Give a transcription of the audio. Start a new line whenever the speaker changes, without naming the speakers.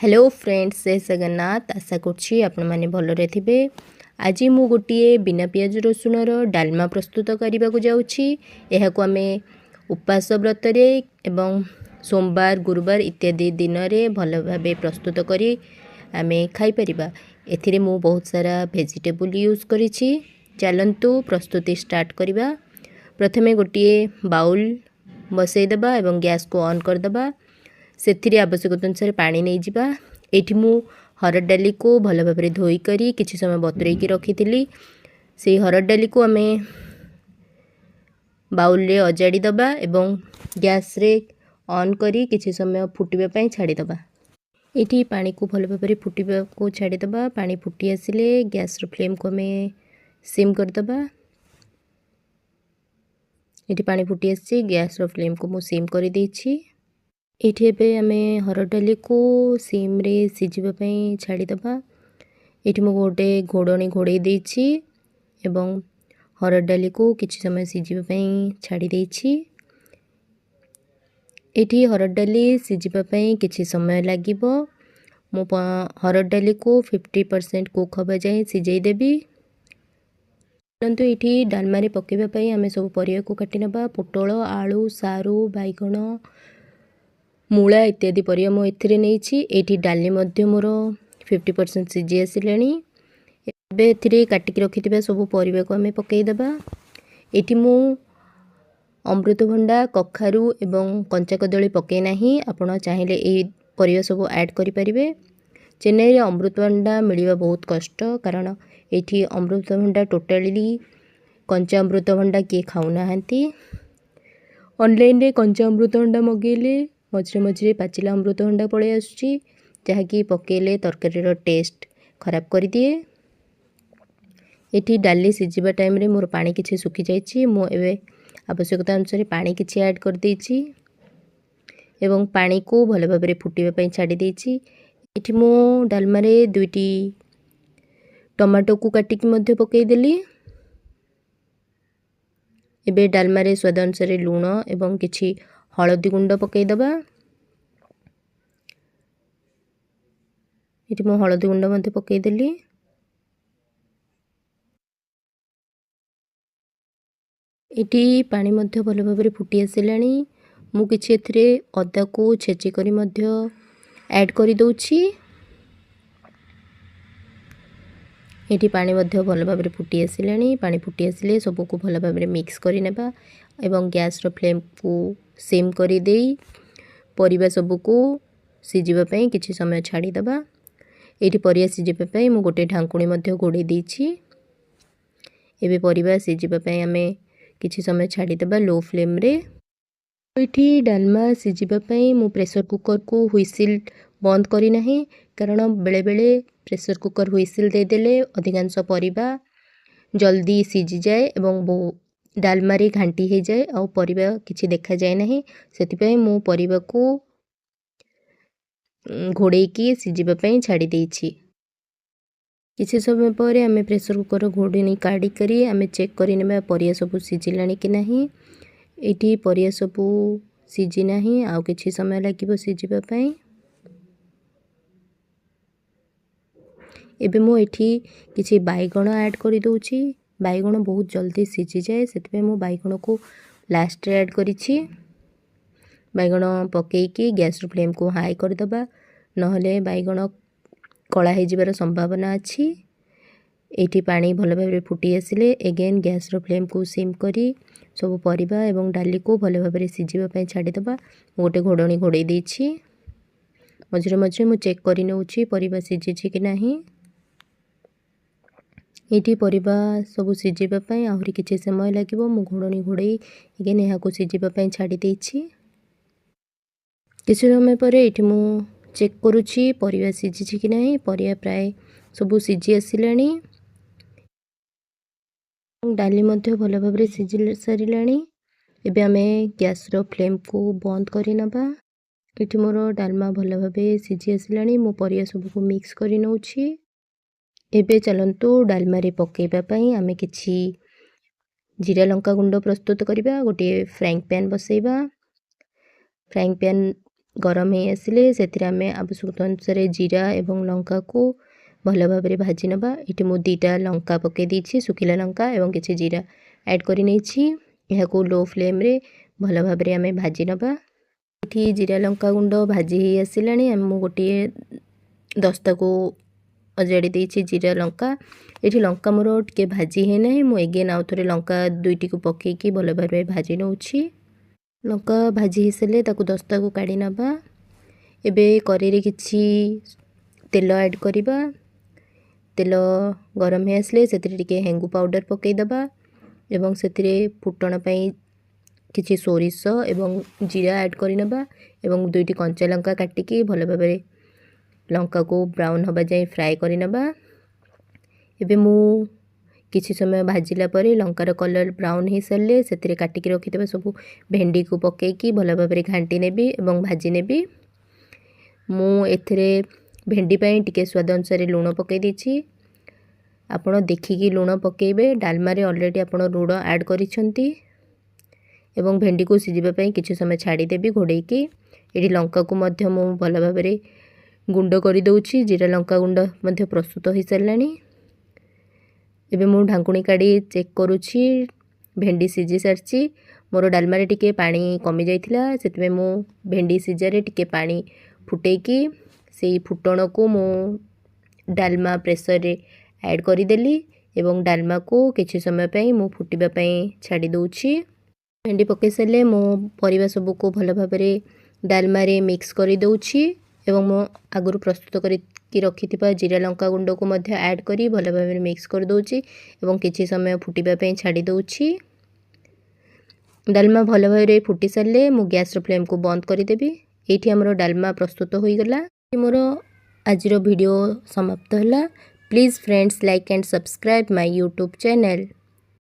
Hello friends, ଜୟ ଜଗନ୍ନାଥ। ଆଶା କରୁଛି ଆପଣମାନେ ଭଲରେ ଥିବେ। ଆଜି ମୁଁ ଗୋଟିଏ ବିନା ପିଆଜ ରସୁଣର ଡାଲମା ପ୍ରସ୍ତୁତ କରିବାକୁ ଯାଉଛି। ଏହାକୁ ଆମେ ଉପାସ ବ୍ରତରେ ଏବଂ ସୋମବାର, ଗୁରୁବାର ଇତ୍ୟାଦି ଦିନରେ ଭଲ ଭାବେ ପ୍ରସ୍ତୁତ କରି ଆମେ ଖାଇପାରିବା। ଏଥିରେ ମୁଁ ବହୁତ ସାରା ଭେଜିଟେବୁଲ୍ ୟୁଜ୍ କରିଛି। ଚାଲନ୍ତୁ ପ୍ରସ୍ତୁତି ଷ୍ଟାର୍ଟ କରିବା। ପ୍ରଥମେ ଗୋଟିଏ ବାଉଲ୍ ବସେଇଦେବା ଏବଂ ଗ୍ୟାସ୍କୁ ଅନ୍ କରିଦେବା। ସେଥିରେ ଆବଶ୍ୟକତା ଅନୁସାରେ ପାଣି ନେଇଯିବା। ଏଇଠି ମୁଁ ହରଡ଼ ଡାଲିକୁ ଭଲ ଭାବରେ ଧୋଇକରି କିଛି ସମୟ ବତୁରେଇକି ରଖିଥିଲି। ସେଇ ହରଡ଼ ଡାଲିକୁ ଆମେ ବାଉଲରେ ଅଜାଡ଼ି ଦେବା ଏବଂ ଗ୍ୟାସ୍ରେ ଅନ୍ କରି କିଛି ସମୟ ଫୁଟିବା ପାଇଁ ଛାଡ଼ିଦେବା। ଏଇଠି ପାଣିକୁ ଭଲ ଭାବରେ ଫୁଟିବାକୁ ଛାଡ଼ିଦେବା। ପାଣି ଫୁଟି ଆସିଲେ ଗ୍ୟାସ୍ର ଫ୍ଲେମ୍କୁ ଆମେ ସିମ୍ କରିଦେବା। ଏଠି ପାଣି ଫୁଟି ଆସିଛି, ଗ୍ୟାସ୍ର ଫ୍ଲେମ୍କୁ ମୁଁ ସିମ୍ କରିଦେଇଛି। ଏଇଠି ଏବେ ଆମେ ହରଡ଼ ଡାଲିକୁ ସିମ୍ରେ ସିଝିବା ପାଇଁ ଛାଡ଼ିଦେବା। ଏଇଠି ମୁଁ ଗୋଟେ ଘୋଡ଼ଣୀ ଘୋଡ଼େଇ ଦେଇଛି ଏବଂ ହରଡ଼ ଡାଲିକୁ କିଛି ସମୟ ସିଝିବା ପାଇଁ ଛାଡ଼ି ଦେଇଛି। ଏଇଠି ହରଡ଼ ଡାଲି ସିଝିବା ପାଇଁ କିଛି ସମୟ ଲାଗିବ। ମୁଁ ହରଡ଼ ଡାଲିକୁ 50% କୁକ୍ ହେବା ଯାଏଁ ସିଝେଇ ଦେବି। ଚାଲନ୍ତୁ, ଏଇଠି ଡାଲମାରେ ପକାଇବା ପାଇଁ ଆମେ ସବୁ ପରିବାକୁ କାଟି ନେବା। ପୋଟଳ, ଆଳୁ, ସାରୁ, ବାଇଗଣ, ମୂଳା ଇତ୍ୟାଦି ପରିବା ମୁଁ ଏଥିରେ ନେଇଛି। ଏଇଠି ଡାଲି ମଧ୍ୟ ମୋର 50% ସିଝି ଆସିଲାଣି। ଏବେ ଏଥିରେ କାଟିକି ରଖିଥିବା ସବୁ ପରିବାକୁ ଆମେ ପକାଇଦେବା। ଏଇଠି ମୁଁ ଅମୃତଭଣ୍ଡା, କଖାରୁ ଏବଂ କଞ୍ଚା କଦଳୀ ପକାଇ ନାହିଁ। ଆପଣ ଚାହିଁଲେ ଏଇ ପରିବା ସବୁ ଆଡ଼୍ କରିପାରିବେ। ଚେନ୍ନାଇରେ ଅମୃତଭଣ୍ଡା ମିଳିବା ବହୁତ କଷ୍ଟ, କାରଣ ଏଇଠି ଅମୃତଭଣ୍ଡା ଟୋଟାଲି କଞ୍ଚା ଅମୃତଭଣ୍ଡା କିଏ ଖାଉନାହାନ୍ତି। ଅନଲାଇନ୍ରେ କଞ୍ଚା ଅମୃତଭଣ୍ଡା ମଗେଇଲେ ମଝିରେ ମଝିରେ ପାଚିଲା ଅମୃତଭଣ୍ଡା ପଳେଇ ଆସୁଛି, ଯାହାକି ପକାଇଲେ ତରକାରୀର ଟେଷ୍ଟ ଖରାପ କରିଦିଏ। ଏଠି ଡାଲି ସିଝିବା ଟାଇମ୍ରେ ମୋର ପାଣି କିଛି ଶୁଖିଯାଇଛି। ମୁଁ ଏବେ ଆବଶ୍ୟକତା ଅନୁସାରେ ପାଣି କିଛି ଆଡ଼୍ କରିଦେଇଛି ଏବଂ ପାଣିକୁ ଭଲ ଭାବରେ ଫୁଟିବା ପାଇଁ ଛାଡ଼ି ଦେଇଛି। ଏଠି ମୁଁ ଡାଲମାରେ ଦୁଇଟି ଟମାଟୋକୁ କାଟିକି ମଧ୍ୟ ପକାଇଦେଲି। ଏବେ ଡାଲମାରେ ସ୍ୱାଦ ଅନୁସାରେ ଲୁଣ ଏବଂ କିଛି ହଳଦୀ ଗୁଣ୍ଡ ପକାଇଦେବା। ଏଠି ମୁଁ ହଳଦୀ ଗୁଣ୍ଡ ମଧ୍ୟ ପକାଇଦେଲି। ଏଠି ପାଣି ମଧ୍ୟ ଭଲ ଭାବରେ ଫୁଟି ଆସିଲାଣି। ମୁଁ କିଛି ଏଥିରେ ଅଦାକୁ ଛେଚି କରି ମଧ୍ୟ ଆଡ଼୍ କରିଦେଉଛି। ଏଠି ପାଣି ମଧ୍ୟ ଭଲ ଭାବରେ ଫୁଟି ଆସିଲାଣି। ପାଣି ଫୁଟି ଆସିଲେ ସବୁକୁ ଭଲ ଭାବରେ ମିକ୍ସ କରିନେବା ଏବଂ ଗ୍ୟାସ୍ର ଫ୍ଲେମ୍କୁ ସିମ୍ କରିଦେଇ ପରିବା ସବୁକୁ ସିଝିବା ପାଇଁ କିଛି ସମୟ ଛାଡ଼ିଦେବା। ଏଇଠି ପରିବା ସିଝିବା ପାଇଁ ମୁଁ ଗୋଟେ ଢାଙ୍କୁଣୀ ମଧ୍ୟ ଘୋଡ଼େଇ ଦେଇଛି। ଏବେ ପରିବା ସିଝିବା ପାଇଁ ଆମେ କିଛି ସମୟ ଛାଡ଼ିଦେବା ଲୋ ଫ୍ଲେମ୍ରେ। ଏଇଠି ଡାଲମା ସିଝିବା ପାଇଁ ମୁଁ ପ୍ରେସର୍ କୁକର୍କୁ ହୁଇସିଲ୍ ବନ୍ଦ କରିନାହିଁ, କାରଣ ବେଳେବେଳେ ପ୍ରେସର୍ କୁକର୍ ହୁଇସିଲ୍ ଦେଇଦେଲେ ଅଧିକାଂଶ ପରିବା ଜଲ୍ଦି ସିଝିଯାଏ ଏବଂ ବହୁ ଡାଲମାରେ ଘାଣ୍ଟି ହେଇଯାଏ ଆଉ ପରିବା କିଛି ଦେଖାଯାଏ ନାହିଁ। ସେଥିପାଇଁ ମୁଁ ପରିବାକୁ ଘୋଡ଼େଇକି ସିଝିବା ପାଇଁ ଛାଡ଼ି ଦେଇଛି। କିଛି ସମୟ ପରେ ଆମେ ପ୍ରେସର୍ କୁକର୍ ଘୋଡ଼ଣୀ କାଢ଼ିକରି ଆମେ ଚେକ୍ କରିନେବା ପରିବା ସବୁ ସିଝିଲାଣି କି ନାହିଁ। ଏଇଠି ପରିବା ସବୁ ସିଝି ନାହିଁ, ଆଉ କିଛି ସମୟ ଲାଗିବ ସିଝିବା ପାଇଁ। ଏବେ ମୁଁ ଏଠି କିଛି ବାଇଗଣ ଆଡ଼୍ କରିଦେଉଛି। ବାଇଗଣ ବହୁତ ଜଲ୍ଦି ସିଝିଯାଏ, ସେଥିପାଇଁ ମୁଁ ବାଇଗଣକୁ ଲାଷ୍ଟରେ ଆଡ଼୍ କରିଛି। ବାଇଗଣ ପକାଇକି ଗ୍ୟାସ୍ର ଫ୍ଲେମ୍କୁ ହାଇ କରିଦେବା, ନହେଲେ ବାଇଗଣ କଳା ହେଇଯିବାର ସମ୍ଭାବନା ଅଛି। ଏଇଠି ପାଣି ଭଲ ଭାବରେ ଫୁଟି ଆସିଲେ ଏଗେନ୍ ଗ୍ୟାସ୍ର ଫ୍ଲେମ୍କୁ ସିମ୍ କରି ସବୁ ପରିବା ଏବଂ ଡାଲିକୁ ଭଲ ଭାବରେ ସିଝିବା ପାଇଁ ଛାଡ଼ିଦେବା। ମୁଁ ଗୋଟେ ଘୋଡ଼ଣୀ ଘୋଡ଼େଇ ଦେଇଛି। ମଝିରେ ମଝିରେ ମୁଁ ଚେକ୍ କରି ନେଉଛି ପରିବା ସିଝିଛି କି ନାହିଁ। ଏଇଠି ପରିବା ସବୁ ସିଝିବା ପାଇଁ ଆହୁରି କିଛି ସମୟ ଲାଗିବ। ମୁଁ ଘୋଡ଼ଣୀ ଘୋଡ଼େଇ ଏଗେନ୍ ଏହାକୁ ସିଝିବା ପାଇଁ ଛାଡ଼ି ଦେଇଛି। କିଛି ସମୟ ପରେ ଏଇଠି ମୁଁ ଚେକ୍ କରୁଛି ପରିବା ସିଝିଛି କି ନାହିଁ। ପରିବା ପ୍ରାୟ ସବୁ ସିଝି ଆସିଲାଣି, ଡାଲି ମଧ୍ୟ ଭଲ ଭାବରେ ସିଝି ସାରିଲାଣି। ଏବେ ଆମେ ଗ୍ୟାସ୍ର ଫ୍ଲେମ୍କୁ ବନ୍ଦ କରିନେବା। ଏଠି ମୋର ଡାଲମା ଭଲ ଭାବେ ସିଝି ଆସିଲାଣି। ମୁଁ ପରିବା ସବୁକୁ ମିକ୍ସ କରି ନେଉଛି। ଏବେ ଚାଲନ୍ତୁ ଡାଲମାରେ ପକାଇବା ପାଇଁ ଆମେ କିଛି ଜିରା ଲଙ୍କା ଗୁଣ୍ଡ ପ୍ରସ୍ତୁତ କରିବା। ଗୋଟିଏ ଫ୍ରାଇଂ ପ୍ୟାନ୍ ବସେଇବା। ଫ୍ରାଇଂ ପ୍ୟାନ୍ ଗରମ ହେଇ ଆସିଲେ ସେଥିରେ ଆମେ ଆବଶ୍ୟକତା ଅନୁସାରେ ଜିରା ଏବଂ ଲଙ୍କାକୁ ଭଲ ଭାବରେ ଭାଜି ନେବା। ଏଠି ମୁଁ 2ଟା ଲଙ୍କା ପକାଇ ଦେଇଛି, ଶୁଖିଲା ଲଙ୍କା, ଏବଂ କିଛି ଜିରା ଆଡ଼୍ କରି ନେଇଛି। ଏହାକୁ ଲୋ ଫ୍ଲେମ୍ରେ ଭଲ ଭାବରେ ଆମେ ଭାଜି ନେବା। ଏଠି ଜିରା ଲଙ୍କା ଗୁଣ୍ଡ ଭାଜି ହେଇ ଆସିଲାଣି। ମୁଁ ଗୋଟିଏ ଦସ୍ତାକୁ ଅଜାଡ଼ି ଦେଇଛି ଜିରା ଲଙ୍କା। ଏଠି ଲଙ୍କା ମୋର ଟିକେ ଭାଜି ହେଇନାହିଁ। ମୁଁ ଏଗେନ୍ ଆଉ ଥରେ ଲଙ୍କା ଦୁଇଟିକୁ ପକାଇକି ଭଲ ଭାବରେ ଭାଜି ନେଉଛି। ଲଙ୍କା ଭାଜି ହେଇସାରିଲେ ତାକୁ ଦସ୍ତାକୁ କାଢ଼ି ନେବା। ଏବେ କରେଇରେ କିଛି ତେଲ ଆଡ଼୍ କରିବା। ତେଲ ଗରମ ହେଇ ଆସିଲେ ସେଥିରେ ଟିକେ ହେଙ୍ଗୁ ପାଉଡ଼ର ପକାଇଦେବା ଏବଂ ସେଥିରେ ଫୁଟଣ ପାଇଁ କିଛି ସୋରିଷ ଏବଂ ଜିରା ଆଡ଼୍ କରିନେବା ଏବଂ ଦୁଇଟି କଞ୍ଚା ଲଙ୍କା କାଟିକି ଭଲ ଭାବରେ ଲଙ୍କାକୁ ବ୍ରାଉନ୍ ହେବା ଯାଏଁ ଫ୍ରାଏ କରିନେବା। ଏବେ ମୁଁ କିଛି ସମୟ ଭାଜିଲା ପରେ ଲଙ୍କାର କଲର୍ ବ୍ରାଉନ୍ ହେଇସାରିଲେ ସେଥିରେ କାଟିକି ରଖିଥିବା ସବୁ ଭେଣ୍ଡିକୁ ପକାଇକି ଭଲ ଭାବରେ ଘାଣ୍ଟି ନେବି ଏବଂ ଭାଜି ନେବି। ମୁଁ ଏଥିରେ ଭେଣ୍ଡି ପାଇଁ ଟିକେ ସ୍ୱାଦ ଅନୁସାରେ ଲୁଣ ପକାଇ ଦେଇଛି। ଆପଣ ଦେଖିକି ଲୁଣ ପକାଇବେ, ଡାଲମାରେ ଅଲରେଡ଼ି ଆପଣ ଲୁଣ ଆଡ଼୍ କରିଛନ୍ତି। ଏବଂ ଭେଣ୍ଡିକୁ ସିଝିବା ପାଇଁ କିଛି ସମୟ ଛାଡ଼ିଦେବି ଘୋଡ଼େଇକି। ଏଠି ଲଙ୍କାକୁ ମଧ୍ୟ ମୁଁ ଭଲ ଭାବରେ ଗୁଣ୍ଡ କରିଦେଉଛି। ଜିରା ଲଙ୍କା ଗୁଣ୍ଡ ମଧ୍ୟ ପ୍ରସ୍ତୁତ ହୋଇସାରିଲାଣି। ଏବେ ମୁଁ ଢାଙ୍କୁଣୀ କାଢ଼ି ଚେକ୍ କରୁଛି, ଭେଣ୍ଡି ସିଝି ସାରିଛି। ମୋର ଡାଲମାରେ ଟିକେ ପାଣି କମିଯାଇଥିଲା, ସେଥିପାଇଁ ମୁଁ ଭେଣ୍ଡି ସିଝାରେ ଟିକେ ପାଣି ଫୁଟେଇକି ସେଇ ଫୁଟଣକୁ ମୁଁ ଡାଲମା ପ୍ରେସରରେ ଆଡ଼୍ କରିଦେଲି ଏବଂ ଡାଲମାକୁ କିଛି ସମୟ ପାଇଁ ମୁଁ ଫୁଟିବା ପାଇଁ ଛାଡ଼ି ଦେଉଛି। ଭେଣ୍ଡି ପକାଇ ସାରିଲେ ମୁଁ ପରିବା ସବୁକୁ ଭଲ ଭାବରେ ଡାଲମାରେ ମିକ୍ସ କରିଦେଉଛି ଏବଂ ମୁଁ ଆଗରୁ ପ୍ରସ୍ତୁତ କରିକି ରଖିଥିବା ଜିରା ଲଙ୍କା ଗୁଣ୍ଡକୁ ମଧ୍ୟ ଆଡ଼୍ କରି ଭଲ ଭାବରେ ମିକ୍ସ କରିଦେଉଛି ଏବଂ କିଛି ସମୟ ଫୁଟିବା ପାଇଁ ଛାଡ଼ି ଦେଉଛି। ଡାଲମା ଭଲ ଭାବରେ ଫୁଟି ସାରିଲେ ମୁଁ ଗ୍ୟାସ୍ର ଫ୍ଲେମ୍କୁ ବନ୍ଦ କରିଦେବି। ଏଇଠି ଆମର ଡାଲମା ପ୍ରସ୍ତୁତ ହୋଇଗଲା। ମୋର ଆଜିର ଭିଡ଼ିଓ ସମାପ୍ତ ହେଲା। Please friends, like and subscribe my YouTube channel.